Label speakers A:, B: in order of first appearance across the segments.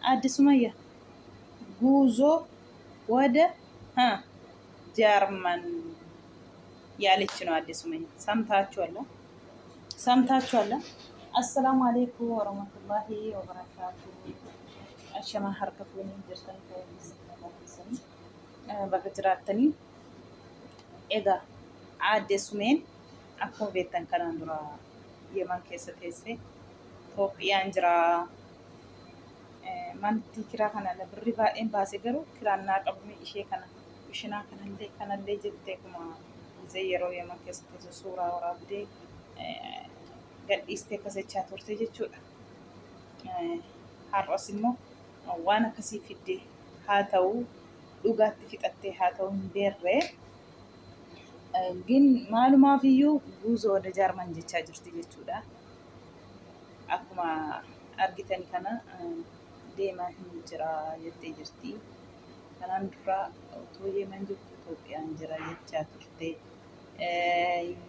A: Aadde Sumayya guuzoo wada Jaarman ያለች ነው አዲሱ መኝ ሰምታችኋል፣ ሰምታችኋል። አሰላሙ አለይኩም ወረህመቱላሂ ወበረካቱ። Ashamaa harka fuunee jirtan bakka jiraattanii. Egaa aadde Sumeen akkuma beektan kanaan dura Yeman keessa teesse Itoophiyaan jira. Manti kiraa kana birri baay'een baase garuu kiraan naa qabame ishee kana kushinaa kanallee kanallee jettee akkuma gisee yeroo Yeman keessa teessu suuraa waraabdee gadhiistee akkas jechaa turte jechuudha. Har'as immoo waan akkasii fidde haa ta'u dhugaatti fixattee haa ta'u hin beerre. Gin maalumaaf iyyuu guuzoo wada jaarman jechaa jirti jechuudha. Akkuma argitan kana deemaa hin jira jettee jirti. Kanaan dura otoo Yemen jirtu Itoophiyaan jira jechaa turte.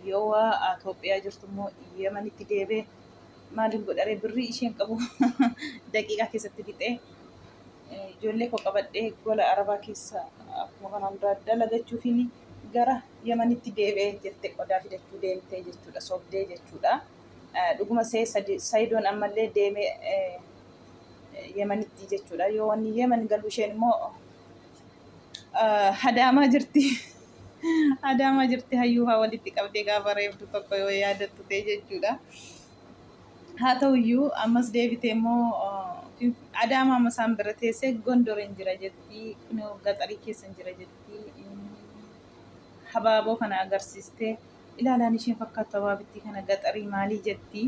A: Yoo Itoophiyaa jirtu immoo Yemenitti deebee maaliin godharee birrii isheen qabu daqiiqaa keessatti fixee ijoollee koo qabadhee gola arabaa keessa akkuma kanaan dura dalagachuufiin gara Yemenitti deebi'ee jettee qodaa fidachuu deemtee jechuudha sobdee jechuudha. Dhuguma see Sayidoon ammallee deemee Yemenitti jechuudha. Yoo wanni Yemen galu isheen immoo Adaamaa jirti. Adaamaa jirti hayyuu haa walitti qabdee gaafa reebdu tokko yoo yaadattu ta'e jechuudha. Haa ta'uyyuu ammas deebitee immoo Adaamaa amma isaan bira teessee Gondoriin jira jetti. Kunoo gaxarii keessan jira jetti. Habaaboo kana agarsiistee ilaalaan isheen fakkaattu habaabittii kana gaxarii maalii jetti.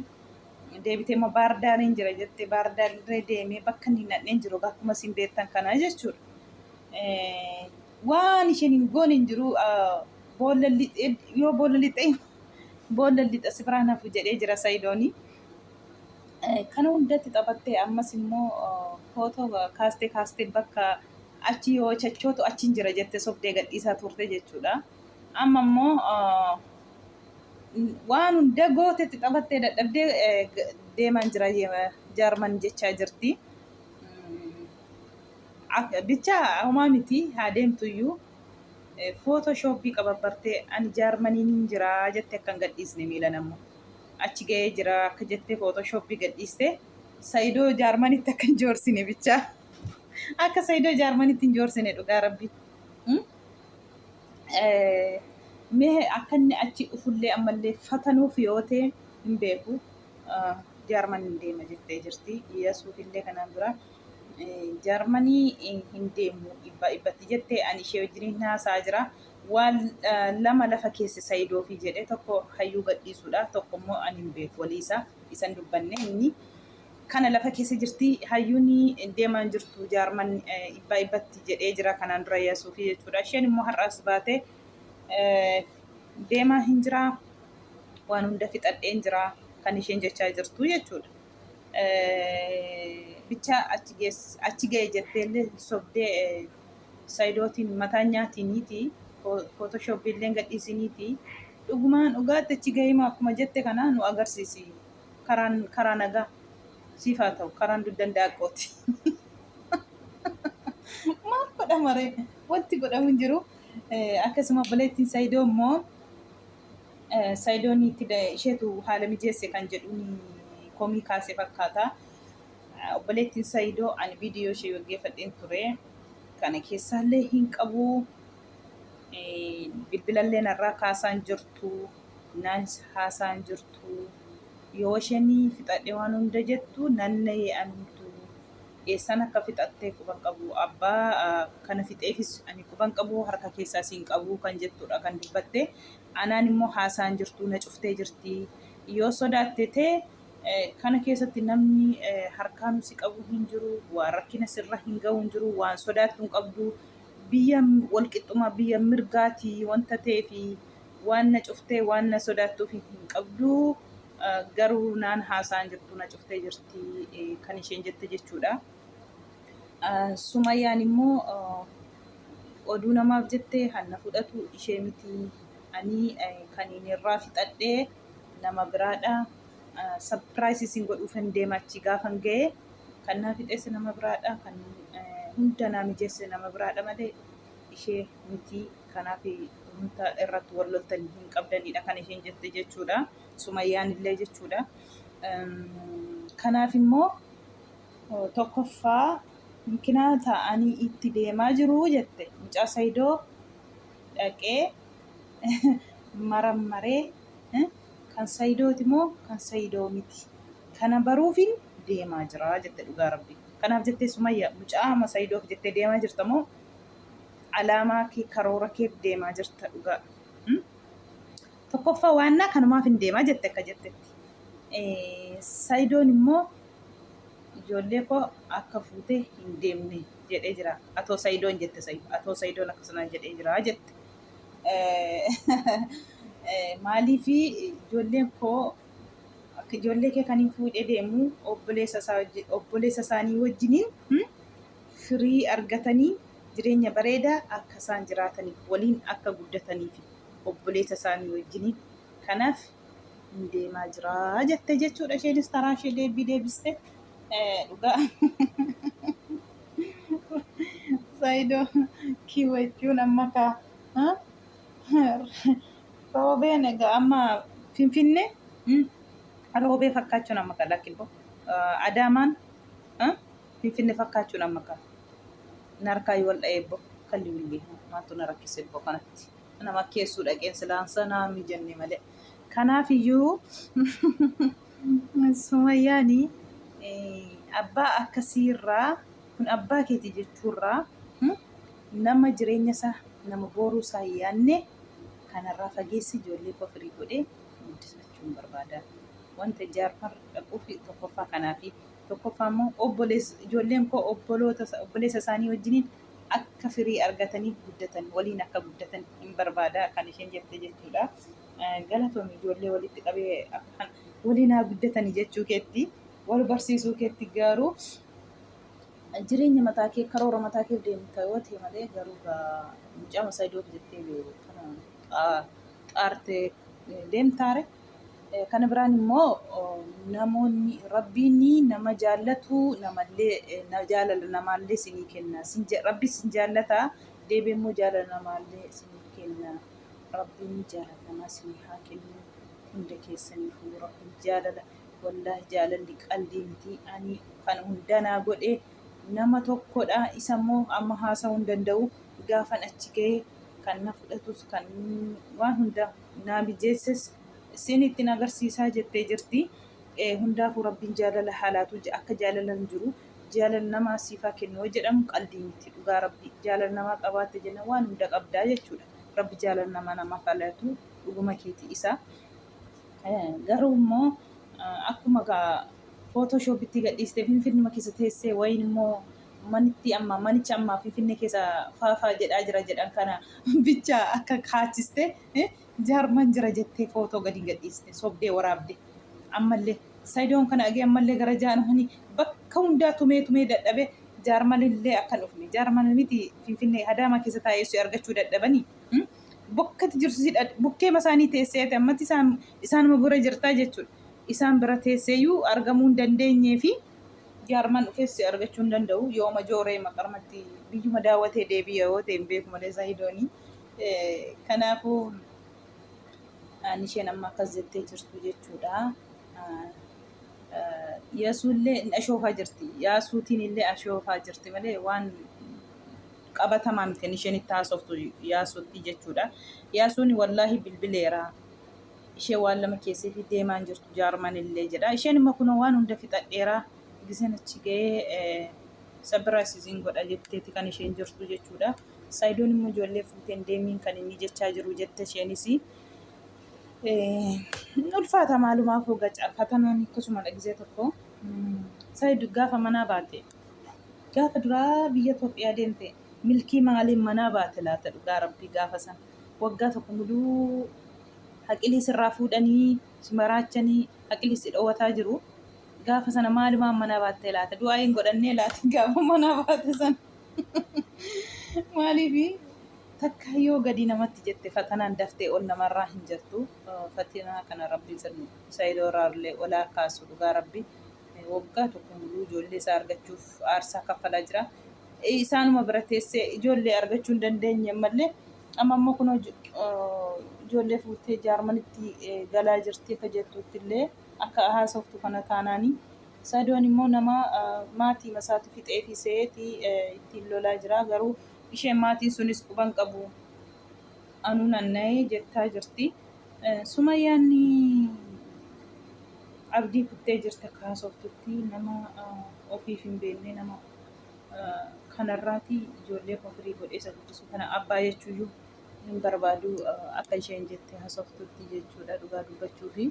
A: Deebitee immoo Baardaariin jira jettee Baardaarirree deemee bakka inni hin dhaqneen jiru akkuma isin beektan kana jechuudha. Waan isheen hin goone hin jiru boolla lixee yoo boolla lixee boolla lixa si biraan hafu jedhee jira Sayidooni. Kana hundatti taphattee ammas immoo footoo kaastee kaastee bakka achi yoo chachootu achiin jira jettee sobdee gadhiisaa turte jechuudha. Amma immoo waan hunda gootetti taphattee dadhabdee deemaan jira Jaarman jechaa jirti. Bicha homaa miti haa deemtuyyuu footooshooppii qababbartee ani Jaarmaniin hin jira jettee akka hin gadhiisne miilan ammoo achi ga'ee jira akka jettee footooshooppii gadhiiste Sayidoo Jaarmanitti akka hin joorsine bicha akka Sayidoo Jaarmanitti hin joorsine dhugaa rabbi. Mee akka inni achi dhufullee ammallee fatanuuf yoo ta'e hin beeku Jaarman hin deema jettee jirti. Yasuuf illee kanaan dura Jaarmanii hin deemu dhibbaa dhibbatti jette ani ishee wajjin haasaa jira. Waan lama lafa keesse Sayidoofi jedhe tokko hayyuu gadhiisuudha tokko immoo ani hin beeku walii isaa isan dubbanne inni kana lafa keessa jirti hayyuun deemaan jirtu Jaarman dhibbaa dhibbatti jedhee jira kanaan dura Yasuufi jechuudha. Isheen immoo har'as baate deemaa hin jira waan hunda fixadheen jira kan isheen jechaa jirtu jechuudha. Bicha achi ga'e jetteellee sobdee Sayidootiin mataa nyaatiiniiti footoshooppiillee gadhiisiniiti dhugumaan dhugaatti achi ga'eema akkuma jette kana nu agarsiisi. Karaan karaa nagaa siif haa ta'u karaan dugdan daaqqooti. Maal godhama ree? Wanti godhamu hin jiru. Akkasuma obboleettiin Sayidoo immoo Sayidoon itti isheetu haala mijeesse kan jedhuun komii kaase fakkaata. Obboleettiin Sayidoo ani viidiyoo ishee gaggeeffadheen ture. Kana keessaallee hin qabu. Bilbilallee narraa kaasaan jirtu. Naan haasaan jirtu. Yoo isheen fixadhe waan hunda jettu nan na'e anumtu. Eessaan akka fixatte quban qabu. Abbaa kana fixeefis ani quban qabu harka keessaas hin qabu kan jettudha kan dubbatte. Anaan immoo haasaan jirtu na cuftee jirti. Yoo sodaatte ta'e kana keessatti namni harkaan si qabu hin jiru, waan rakkina sirra hin ga'u hin jiru, waan sodaattu hin qabdu. Biyya walqixxummaa biyya mirgaati wanta ta'eefi waan na cuftee waan na sodaattuuf hin qabdu. Garuu naan haasaan jirtu na cuftee jirti kan isheen jette jechuudha. Sumayyaan immoo oduu namaaf jettee hanna fudhatu ishee miti. Ani kan inni irraa fixadhee nama biraadha. Surprise isin godhuufan deema achi gaafan ga'e kan naa fixeesse nama biraadha kan hunda naa mijeesse nama biraadha malee ishee miti kanaaf wanta irratti wal loltan hin qabdanidha kan isheen jette jechuudha Sumayyaan illee jechuudha. Kanaaf immoo tokkoffaa mikinaata ani itti deemaa jiru jette mucaa Sayidoo dhaqee marammaree kan Sayidooti moo kan Sayidoo miti kana baruufin deemaa jira jette dhugaa rabbi. Kanaaf jettee Sumayya mucaa ama Sayidoof jettee deemaa jirta moo alaamaa kee karoora keef deemaa jirta dhugaa. Tokkoffaa waannaa kanumaaf hin deemaa jette akka jettetti. Sayidoon immoo ijoollee koo akka fuutee hin deemne jedhee jira. Atoo Sayidoon jette sayu. Atoo Sayidoon akkasanaan jedhee jira jette. Maaliif ijoolleen koo akka ijoollee kee kan hin fuudhee deemu obboleessa isaa obboleessa isaanii wajjiniin firii argatanii jireenya bareedaa akka isaan jiraataniif waliin akka guddataniif obboleessa isaanii wajjiniin kanaaf hin deemaa jira jette jechuudha. Isheenis taraa ishee deebii deebiste dhugaa. Saayidoo kiwwachuun amma kaa roobeen egaa amma Finfinnee roobee fakkaachuun amma kaa lakki Adaamaan Finfinne fakkaachuun amma kaa narkaa wal dha'ee bo kalli willi maaltu na rakkise bo kanatti nama keessuu dhaqeen silaansa naa mijanne malee. Kanaaf iyyuu Sumayyaani abbaa akkasiirraa kun abbaa keeti jechuurraa nama jireenya isaa nama booruu isaa hin yaanne kanarraa fageessi ijoollee koo firii godhee guddifachuun barbaada. Wanta jaarmar dhaquuf tokkoffaa kanaafi tokkoffaa immoo obboleessa ijoolleen koo obboloota obboleessa isaanii wajjiniin akka firii argatanii guddatan waliin akka guddatan hin barbaada kan isheen jette jechuudha. Galatoomi ijoollee walitti qabee akka waliin haa guddatanii jechuu keetti wal barsiisuu keetti garuu jireenya mataa kee karoora mataa kee deemta yoo ta'e malee garuu mucaa masaayidoof jettee kana xaarte deemtaare. Kana biraan immoo namoonni rabbiin nama jaallatu namallee jaalala namaallee sinii kenna. Rabbi sin jaallata deebi'ee immoo jaalala namaallee sinii kenna. Rabbiin jaalala namaa sinii haa kennu hunda keessaniifuu rabbiin jaalala wallaahi jaalalli qaldii miti ani kan hunda naa godhe nama tokkodha isa immoo amma haasa'uu hin danda'u gaafan achi ga'e kan na fudhatus kan waan hunda naa mijeesses isin ittiin agarsiisaa jettee jirti. Hundaafuu rabbiin jaalala haalaatu akka jaalala hin jiru. Jaalala namaa siif haa kennu yoo jedhamu qaldii miti dhugaa rabbi jaalala namaa qabaatte jenna waan hunda qabdaa jechuudha. Rabbi jaalala namaa namaaf haa laatu dhuguma keeti isa. Garuu immoo akkuma gaa footooshoopitti gadhiistee finfinnuma keessa teessee wayiin immoo manitti amma manicha amma finfinnee keessa faafaa jedhaa jira jedhan kana bicha akka kaachiste jaarman jira jettee footoo gadi gadhiiste sobdee waraabde ammallee Sayidoon kana dhagee ammallee gara jaarmanii bakka hundaa tumee tumee dadhabe jaarmanillee akka hin dhufne jaarman miti finfinnee hadaamaa keessa taa'ee si argachuu dadhabanii bokkatti jirtu si bukkeema isaanii teessee ati ammatti isaan isaanuma bira jirtaa jechuudha isaan bira teesseeyyuu argamuu hin dandeenyee fi jaarman dhufees si argachuu hin danda'u yooma jooree maqarmatti biyyuma daawwatee deebi'a yoo ta'e hin beeku malee Sayidoonii kanaafuu ani isheen amma akkas jettee jirtu jechuudha. Yasuullee hin ashoofaa jirti. Yaasuutiin illee ashoofaa jirti malee waan qabatamaa miti kan isheen itti haasoftu yaasuutti jechuudha. Yaasuun wallaahi bilbileera. Ishee waan lama keesseefi deemaan jirtu jaarman illee jedha. Isheen immoo kunoo waan hunda fixadheera. Giseen achi ga'ee sabiraas isin godha jetteeti kan isheen jirtu jechuudha. Saayidoon immoo ijoollee fuutee hin deemiin kan inni jechaa jiru jette isheenis. Hin ulfaata maalumaaf hoga fatanaan akkasuma gisee tokko. Saayid gaafa manaa baate gaafa duraa biyya Itoophiyaa deemte milkii maaliin manaa baate laata dhugaa rabbii gaafa san waggaa tokko muluu haqilii sirraa fuudhanii si maraachanii haqilii si dhowataa jiru. Gaafa sana maalumaan manaa baatte laata du'aa hin godhannee laata gaafa manaa baate sana. Maaliif Takka yoo gadi namatti jette fatanaan daftee ol namarraa hin jirtu. Fatinaa kana rabbi Saidoo irraallee olaa kaasu dhugaa rabbi. Waggaa tokko muluu ijoollee isaa argachuuf aarsaa kaffalaa jira. Isaanuma bira teessee ijoollee argachuu hin dandeenye ammallee amma immoo kunoo ijoollee fuutee Jaarmanitti galaa jirti akka jettutti illee akka haasoftu kana taanaanii. Saidoon immoo nama maatii masaatu fixee fi se'eeti ittiin lolaa jira garuu Isheen maatiin sunis quba hin qabu anuu nan na'e jettaa jirti. Sumayyaan abdii kuttee jirti akka haasoftutti nama ofiif hin beekne nama kanarraati ijoollee koo firii godhee isa guddisu kana abbaa jechuuyyuu hin barbaadu akka isheen jette haasoftutti jechuudha dhugaa dubbachuufi.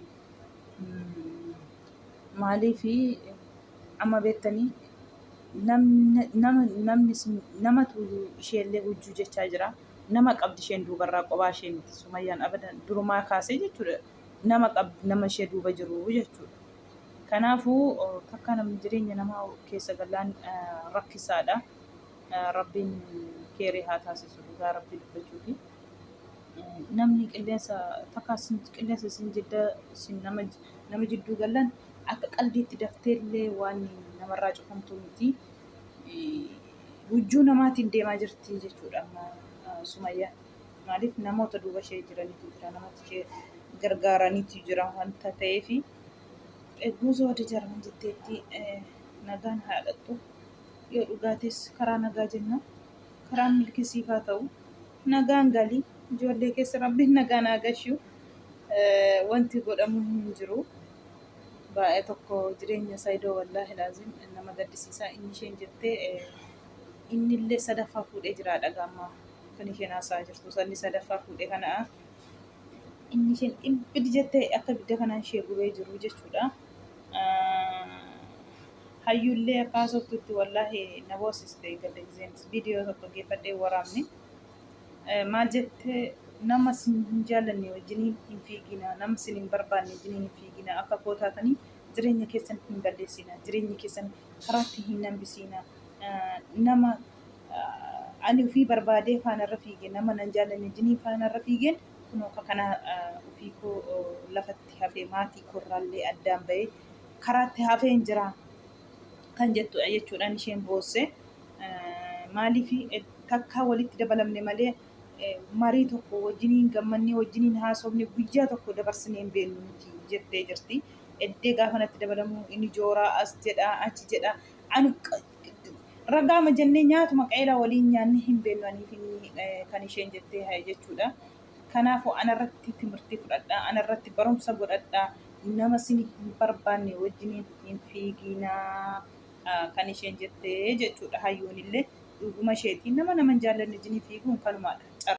A: Maaliif amma beektanii namni namatu isheellee hujjuu jechaa jira. Nama qabdi isheen duubarraa qobaa ishee miti. Sumayyaan abadan durumaa kaasee jechuudha. Nama qabdi nama ishee duuba jiru jechuudha. Kanaafuu takka namni jireenya namaa keessa gallaan rakkisaadha. Rabbiin keerii haa taasisu dhugaa rabbii dubbachuufi. Namni qilleensa takka qilleensa isin jidda isin nama jidduu gallan akka qaldiitti dafteellee waan namarraa cufamtu miti. Hujjuu namaatiin deemaa jirti jechuudha amma Sumayyaan. Maaliif namoota duuba ishee jiranitu jira, namoota ishee gargaaranitu jira wanta ta'eef guuzoo wada Jarman jetteetti nagaan haa dhaqxu. Yoo dhugaates karaa nagaa jenna. Karaan milkii siif haa ta'u. Nagaan gali. Ijoollee keessa rabbiin nagaan haa gashu. Wanti godhamu hin jiru. Baay'ee tokko jireenya Saidoo wallaahi laazim nama gaddisiisa. Inni isheen jettee innillee sadaffaa fuudhee jira dhagaa amma kan isheen haasa'aa jirtu. Sanni sadaffaa fuudhee kana inni isheen ibidi jettee akka ibidda kanaan ishee gubee jiru jechuudha. Hayyuullee akka haasoftutti wallaahi na boosiste gadda giseen viidiyoo tokko geeffadhee waraabne. Maal jette nama sin hin jaallanne wajjiniin hin fiigina nama sin hin barbaanne wajjiniin hin fiigina akka koo taatanii jireenya keessan hin balleessina jireenya keessan karaatti hin hambisiina nama ani ofii barbaadee faanarra fiige nama nan jaallanne wajjiniin faanarra fiigeen kunoo akka kana ofii koo lafatti hafee maatii koorraallee addaan bahee karaatti hafeen jira kan jettudha jechuudhaan isheen boosse. Maaliif takkaa walitti dabalamne malee marii tokko wajjiniin gammannee wajjiniin haasofne guyyaa tokko dabarsinee hin beeknu nuti jettee jirti. Eddee gaafa natti dabalamu inni jooraa as jedha achi jedha. Anu ragaama jennee nyaatuma qaelaa waliin nyaanne hin beeknu aniif inni kan isheen jettee jechuudha. Kanaafuu anarratti timirtii fudhadhaa, anarratti barumsa godhadhaa, nama isin hin barbaanne wajjiniin hin fiiginaa kan isheen jette jechuudha. Hayyuun illee dhuguma isheetiin nama nama hin jaallanne wajjiniin fiiguun kanumaadha.